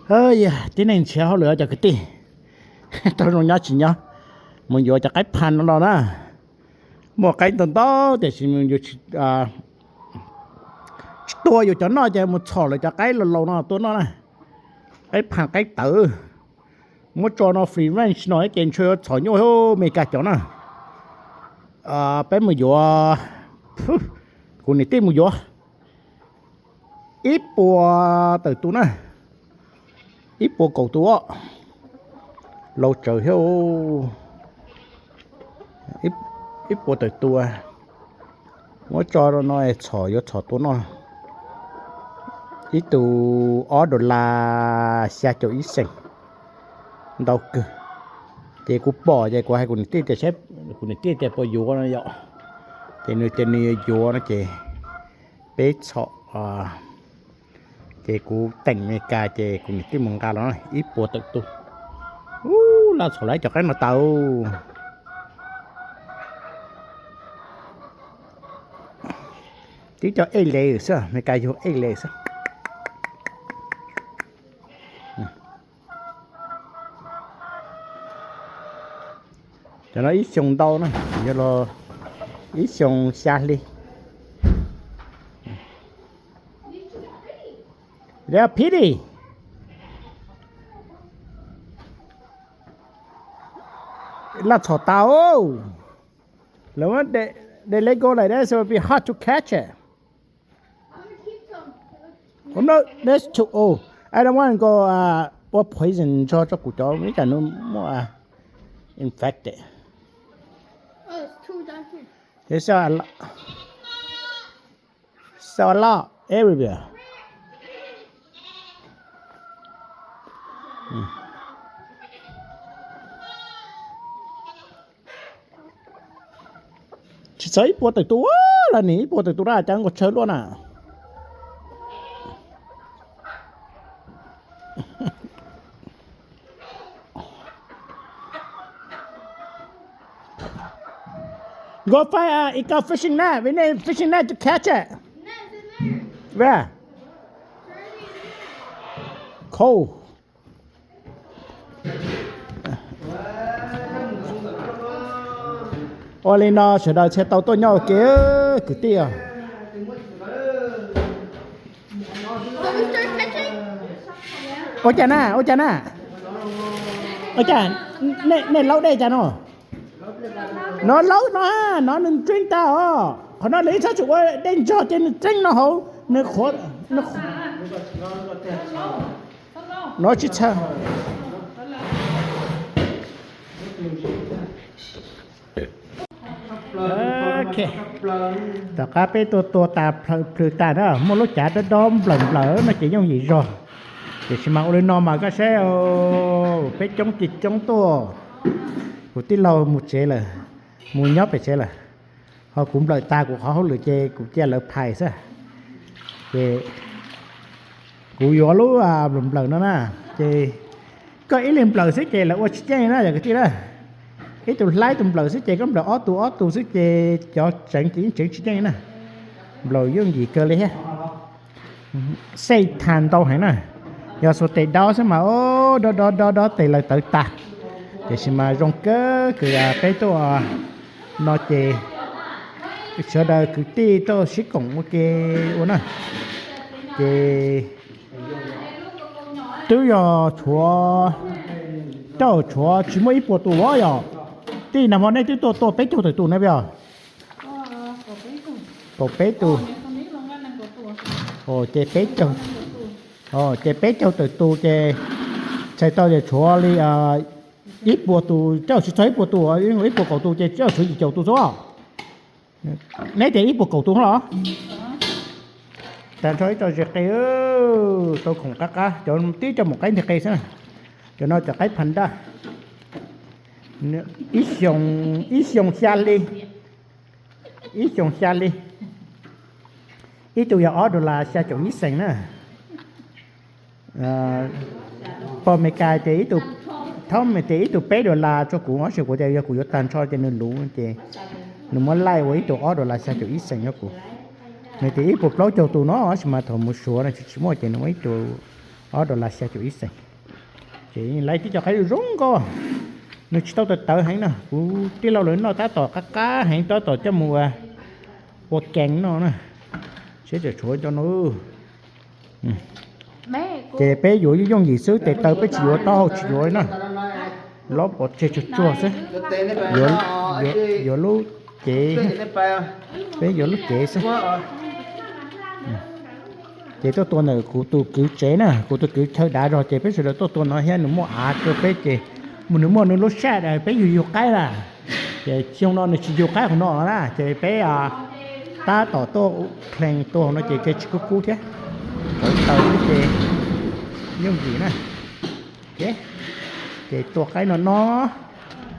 Tib neeg nrhiav hauj lwm cov kwv tij, tau zoo nyob tsis nyob, mus yuav cov qaib pha no los na. Muaj qaib ntau ntau tiam sis yus tsis tua yus cov noj ces mus txhom lawv cov qaib laus laus no tuaj noj na. Qaib pha qaib tawv, muab tso no free range no ces ntshe yuav txhom nyuaj Meskas cov na. Peb mus yuav, kuv niam tij mus yuav ib puas tawm tus na, ib puas kaum tus os, laus tsawv thiab. Ib puas tawm tus, muab tso no txhom yuav txhom tua noj. Ib tug ob dollar xya caum ib xees, ntau kawg. Ces kuv pom ces kuv hais kuv niam tij tias, kuv niam tij tias puas yuav no yom. Ces nws tias nws yuav yuav no ces peb txhom, ces kuv teem Meskas ces kuv niam tij mus nqa los ib puas tawm tus. Ub, laj txhom lawv cov qaib no tau. Tib co ej le xwb, Meskas yug ej le xwb. Cov no ib xyoos ntau na, yog los ib xyoos xya hli. They are pretty. Laj txhom tau. Lawv muab they let go like that, so it will be hard to catch it. Oh no, that's too old. I don't want to go ua poison cho cho kuv cov, ib tsam nws muaj infected. It's so a lot, so a lot everywhere. Tsis txog ib puas tawm tus los nim, ib puas tawm tus na, cas nkaus tsawg luaj na. Go find a, it got fishing net. We need fishing net to catch it. Where? Cold. Ua li no sawv daws thiaj tau tuaj nyob ua ke kwv tij. Ua cas na, ua cas na? Ua cas nej laub dej cas no? No laub no, no nws tseeb tag os. Qhov no nws ib txhob tsis ua dej ntsog ces nws tseeb no hauv, nws qhuav, no tsis txhawj. Ok, tom qab peb tua tua tas plhws tas na, muaj lub cav dob dob nplawm nplawm no ces yooj yim zog. Tiam sis mas ua li no mas koj saib, peb coob ces coob tuaj. Kuv tij laug mus tsev lawm, mus nyob pem tsev lawm, ho kuv nplawm tag kuv qhov hauj lwm ces kuv cia lawv phais xwb. Ces kuv yuav lub nplawm nplawm no na, ces koj ib leeg nplawm xwb ces lawv ua tsis yeej na yog kwv tij na. Ib tug hlaib tus nplawm xwb ces koj nplawm ob tug ob tug xwb ces cov tseev ces yeej tseev tsis yeej na. Nplawm yooj yim kawg li thiab. Xej tha ntau heev na. Yog xuas tes dob xwb mas dob dob dob dob tes lawv tawv tas. Tiam sis mas zoo kawg kws peb tuaj no ces sawv daws kwv tij tuaj sib koom ua ke ua na. Ces twb yog tshuav, tej zaum tshuav tsis muaj ib puas tus os yom. Tij nag hmo nej twb tuaj tua peb caug tawm tus na yog? Kaum peb tus. Ces peb caug, ces peb caug tawm tus ces txhais tau tias tshuav li ib puas tus, tej zaum tsis txog ib puas tus, ib puas kaum tus ces tej zaum tshuav yim caum tus xwb. Neb tias ib puas kaum tus los? Tag nrho ib co zes qe, tau khoom qab qab, cov tib co maum qaib nteg qe xwb na. Cov no cov qaib pha ntaj. Ib xyoos xya hli, ib xyoos xya hli. Ib tug yog ob dollar xya caum ib xees na. Pog Meskas ces ib tug, thaub Mes tias ib tug peb dollar rau kuv, tab sis kuv tias yog kuv yuav tag nrho ces nws luv ces nws muab laij ua ib tug ob dollar xya caum ib xees rau kuv. Nws tias ib puas plaub caug tus no, tab sis mas thaum mus Suav no tsis tsis muaj ces nws muab ib tug Ob dollar xya caum ib xees. Ces lawv tib co qaib zoo nkauj, nws tsis tau tawv tawv heev na, kuv tij laug lawv noj tab tom qab qab heev, tab tom coj mus ua, ua kees noj na. Seb tseem tshuav cov no. Ces peb yuav yooj yooj yim xwb, tes taw peb tsis yuav, taub hau tsis yuav na. Lob pov tseg tsuag tsuag xwb. Yuav lub cev, peb yuav lub cev xwb. Ces tuaj tua ntawm kuv tus kwv tsev na, kuv tus kwv chaw dav zog, ces peb sawv daws tuaj tua no thiab, nws muaj av rau peb ces, nws muaj nws lub sij hawm peb yug yug qaib na. Ces xyoo no nws tsis yug qaib qhov no na, ces peb tab tom tuaj plees tua no ces tsis kub kub thiab, tsawv taws thiab ces yooj yim na. Ces tua qaib no no,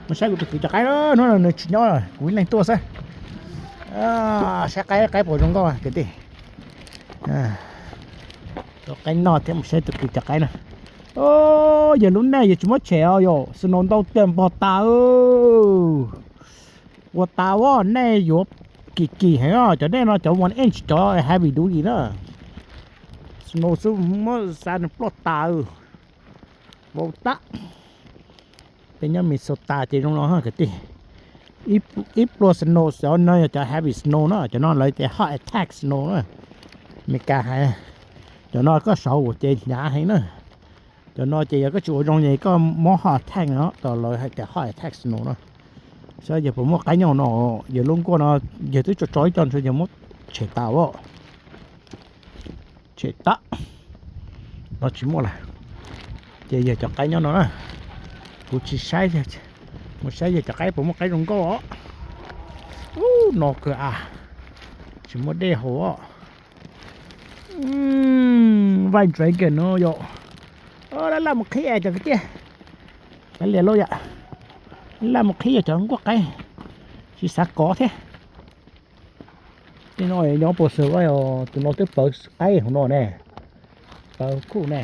mus saib kuv tus kwv cov qaib, hnub no nws tsis nyob, kuv ib leeg tuaj xwb. Saib qaib, qaib puas zoo nkauj kwv tij. Tua qaib noj thiab mus saib tus kwv cov qaib na. Yog lub nej yog tsis muab tshem os yom, snow ntau tiag npog tas. Ua tas ua nej yuav kim kim heev os, cov nej no cov one inch cov heavy duty na. Snow xwb muab xa nws ploj tas. Vau tab. Peb nyob Minnesota ces zoo no kwv tij. Ib pluag snow xyov no yog cov heavy snow na, cov no lawv tias heart attack snow na. Meskas hais, cov no koj sawv ua ces hnyav heev na. Cov no ces yog koj tsis ua zoo ces koj mob heart attack no, tos lawv hais tias heart attack snow na. Saib yog puas muaj qaib nyob no, yog lub nkuaj no, yog twb tso tso ib co ntshe yog muab tshem tas os. Tshem tas. No tsis muaj lawm. Ces yog cov qaib nyob no na. Kuv tsis saib, mus saib yog cov qaib puas muaj qaib zoo nkauj os. Ub, no kawg a. Tsis muaj dej haus os. Vaj dragon no yom. Laj laj mus qhib cov kwv tij. Kav liam lauj yom. Laj mus qhib cov nkuaj qaib. Tsis xav kov thiab. Tej no nyob puas xwm, tus no twb pawv qaib hauv no ne. Pawv khuj ne.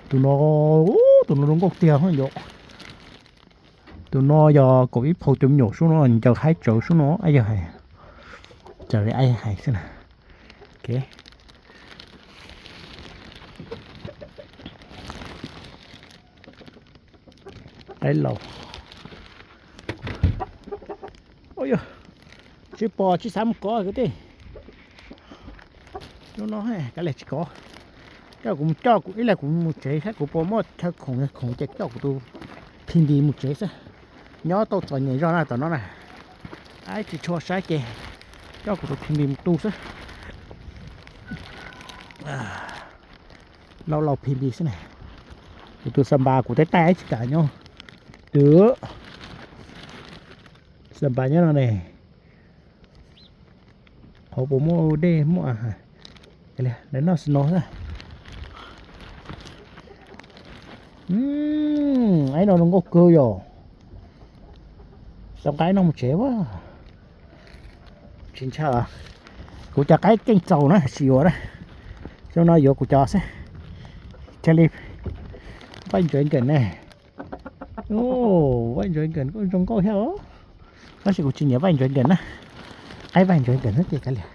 Tus no, tus no zoo nkauj tiag yom. Tus no yog kaum ib phaus tus me nyuam sub no ncaws haib tsawv sub no, yog hais, txawm li hais xwb na. Qaib laus. Tsis pom tsis xav mus kov kwv tij. Lub no kav liam tsis kov. Coj kuv mus coj kuv ib leeg kuv mus tsev saib kuv puas muaj chaw khoom khoom ces coj kuv tus P D mus tsev xwb. Nyob tau txom nyem zog na tom no na. Aib tsis tshua saib ces coj kuv tus P D mus tu xwb. Lauj lauj P D xwb na. Kuv tus xa npas kuv tej taij aib tsis kam nyob. Twb xa npas nyob no ne. Qhov puas muaj dej muaj, lawv noj snow xwb. Aib no zoo nkauj kawg yom. Tau nqa aib no mus tsev a. Tsis ntshai, kuv cov qaib keej txaus na, tsis yuav na. Xyoo no yuav kuv cov xwb. Thiaj li, vaj dragon ne. Vaj dragon kuj zoo nkauj thiab os. Tab sis kuv tsis nyiam vaj dragon na. Qaib vaj dragon xwb ces kav liam.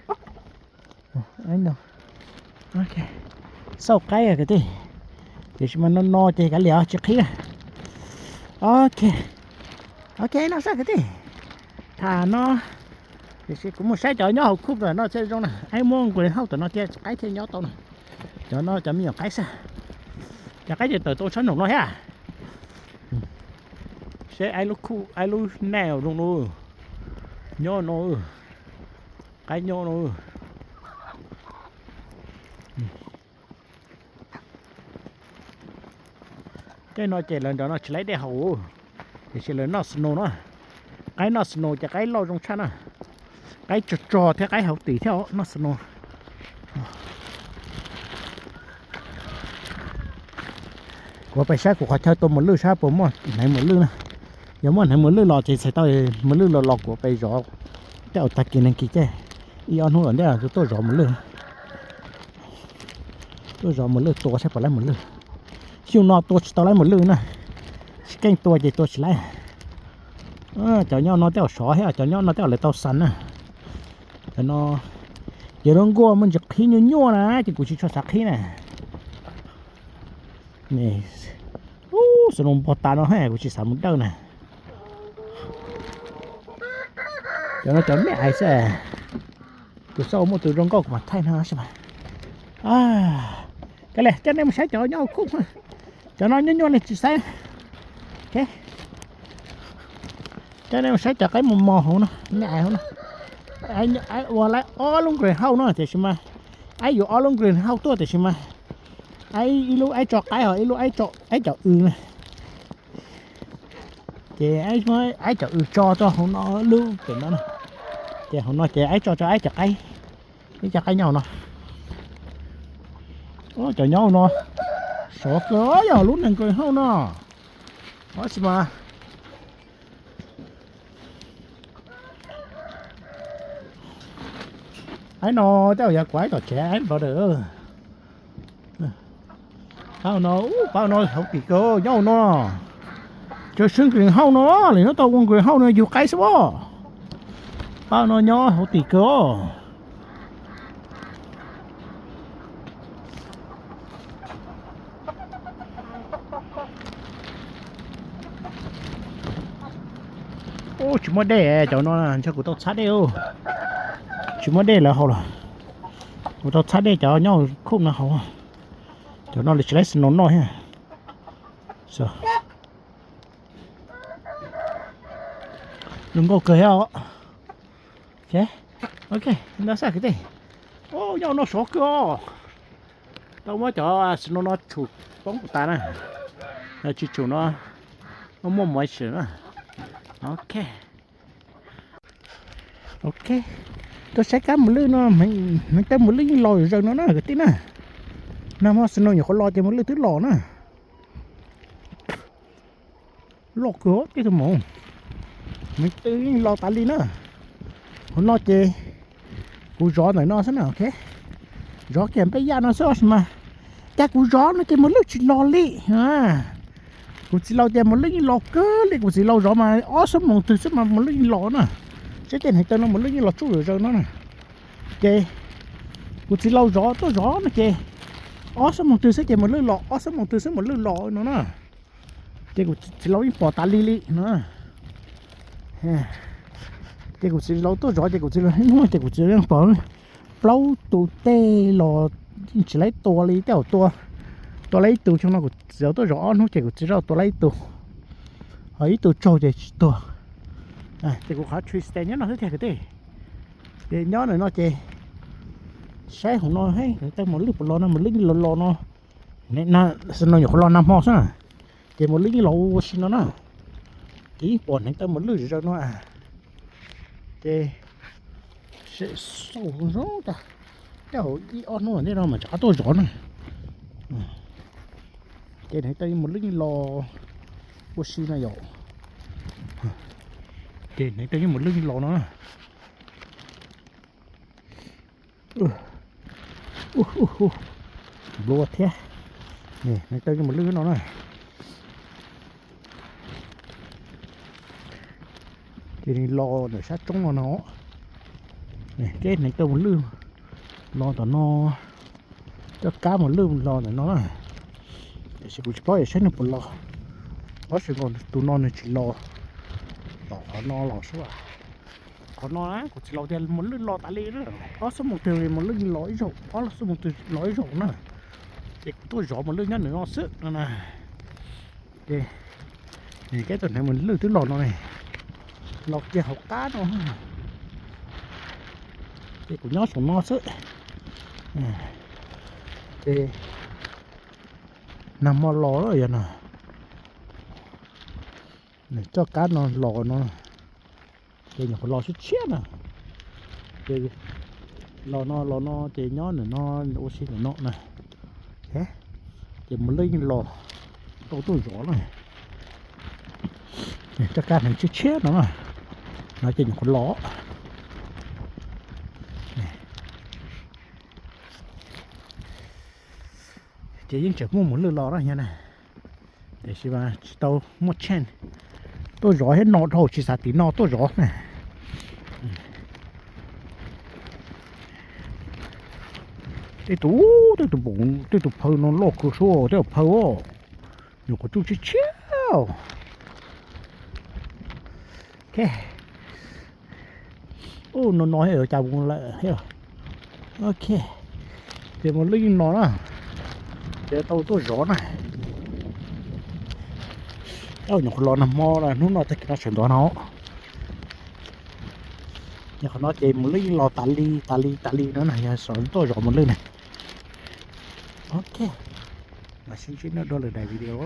Xauj qaib kwv tij. Tiam sis mas no no ces kav liam tsis qhib. Ok. Ok no xwb kwv tij. Tham no. Tiam sis kuv mus saib cov nyob hauv khuj no thiaj zoo na, aib muab nqus hauj tom no thiaj qaib thiaj nyob tau na. Cov no cov me nyuam qaib xwb. Cov qaib ces tawm tau tshab num no thiab. Seb aib lub khuj aib lub naj zoo no. Nyob no. Qaib nyob no. Tej no ces lawv nrad no tsis laib dej haus, tiam sis lawv noj snow na. Qaib noj snow ces qaib loj zoo tshaj na. Qaib tsog tsog thiab qaib hauv tis thiab noj snow. Kuv pais saib kuv qhov chaw tua mos lwj saib puas muaj hneev mos lwj na. Yog muaj hneev mos lwj los ces txhais tau mos lwj los los kuv pais zov. Tej zaum tag kis neeg kis ces ib ob hnub los ntej tuaj zov mos lwj. Tuaj zov mos lwj tua saib puas laib mos lwj. Xyoo no tua tsis tau laib mos lwj na. Tsis keej tua ces tua tsis laib. Cov nyob no tej zaum sov thiab, cov nyob no tej zaum lawv tau xav na. Cov no, ces lub nkuaj muaj ntsis qhib nyuaj nyuaj na ces kuv tsis tshua xav qhib na. Ub, xwb no npog tas no kuv tsis xav mus dawj na. Cov no cov me ais xwb. Tus xauj muaj tus zoo nkauj kuv mam thaij no xwb mas. Kav liam, coj nej mus saib cov nyob hauv khoob. Cov no nyuaj nyuaj nej tsis saib. Coj nej mus saib cov qaib mos mos hauv no, me ais hauv no. Aib ua lawv ob lub nkawg hauj no tiam sis mas, aib yuav ob lub nkawg hauj tuaj tiam sis mas, aib ib lub aib tso qaib ho ib lub aib cov w na. Ces aib cov w tso rau hauv no lub pem no na. Ces hauv no ces aib tso tso aib cov qaib, ib cov qaib nyob hauv no. Cov nyob hauv no sov kawg yog lub nees nkawg hauj no. Tab sis mas aib no tej zaum yog kuv aib tom tsev aib brother. Pab no, pab no hauv tim kawg nyob hauv no. Cov sub nkawg hauj no, lawv nyob tau ua nkawg hauj no yug qaib xwb os. Pab no nyob hauv tim kawg os. Ub, tsis muaj dej cov no, ntshe kuv tau txhab dej. Tsis muaj dej lawv haus lawm. Kuv tau txhab dej cov nyob khoob no haus. Cov no lawv tsis laib snow noj thiab. Zoo nkauj kawg thiab os. Ok, ntau xaj kwv tij. Ub, nyob no sov kawg os. Tau muab cov snow no tshum poob tas na. Tsis tshum no muaj muaj sim na. Ok. Ok, tuaj saib kab mos lwj no, hneev taw mos lwj yeej los zaws no na kwv tij na. Nag hmo snow nyuam qhuav los ces mos lwj twb los na. Loj kawg tib tug mus. Hneev taw yeej los tas li na. Hauv no ces kuv zov ntawm no xwb na, ok. Zov kiag npej yaj no xwb tab sis mas, cas kuv zov no ces mos lwj tsis los li. Kuv txiv laus tias mos lwj yeej los kawg li, kuv txiv laus zov mas ob xuab moos twg xwb mas mos lwj yeej los na. Saib tej hneev taw no mos lwj yeej los tsuj zom zaws no na. Ces kuv txiv laus zov tuaj zov no ces ob xuab moos twg xwb ces mos lwj los, ob xuab moos twg xwb mos lwj los no na. Ces kuv txiv laus yeej pom tas li li no. Ces kuv txiv laus tuaj zov ces kuv txiv laus hnub ces kuv txiv laus yeej pom plaub tus tej los tsis laib tua li, tej zaum tua, tua laib ib tug. Xyoo no kuv txiv laus tuaj zov ob hnub ces kuv txiv laus tua laib ib tug, ho ib tug tsaug ces tsis tuag. Ces kuv qhov tree stand nyob no xwb tiag kwv tij. Ces nyob ntawm no ces saib hauv no, hneev taw mos lwj puas los no, mos lwj los los no. Snow nyuam qhuav los nag hmo xwb na, ces mos lwj yeej los ua si no na. Ces yeej pom hneev taw mos lwj zom zaws no. Ces xauj zoo tas, tej zaum ib ob hnub ntej no mas rov qab tuaj zov na. Ces hneev taw mos lwj yeej los ua si no yom. Ces hneev taw mos lwj yeej los no na. Nplua thiab. Hneev taw mos lwj no na. Ces los ntawm sab roob no no. Keb hneev taw mos lwj los tom no, coj kab mos lwj los ntawm no na. Tiam sis kuv tsis paub es saib nws puas los. Tab sis nkaus tus no nws tsis los, tom qhov no los sub. Qhov no kuv txiv laus tias mos lwj los tas li na. Ob xuab moos twg mos lwj los ib zaug, ob xuab moos twg los ib zaug na. Ces kuv tuaj zov mos lwj nyob nws no xwb no na. Ces keb tus hneev mos lwj twb los no ne, los kiag hauv qab no. Ces kuv nyob saum no xwb. Ces nag hmo los yog no, nws coj kab no los no, ces nyuam qhuav los tshiab tshiab na. Ces los no los no ces nyob ntawm no ua si ntawm no na. Ces mos lwj yeej los tau tuaj zov na. Coj kab hneev tshiab tshiab no na, no ces nyuam qhuav los. Ces yeej tseem muaj mos lwj los na yog na, tiam sis mas tsis tau muaj chance Tuaj zov thiab no dhau tsis xav tim no tuaj zov na. Tej tus, tej tus poom, tej tus phaw no loj kawg suab tej tus phaw os. Nyuam qhuav tsuj tshiab tshiab. Ok. Ub, no no thiab cas mus lawm thiab. Ok. Ces mus lwj no na. Ces tau tuaj zov na. Nyuam qhuav los nag hmo, hnub no tag kis no sawv ntxov no. Nyuam qhuav no ces mus lwj los tas li tas li tas li no na, yog sawv tuaj zov mus lwj na. Ok. Mam sib ntsib dua lwm daim video.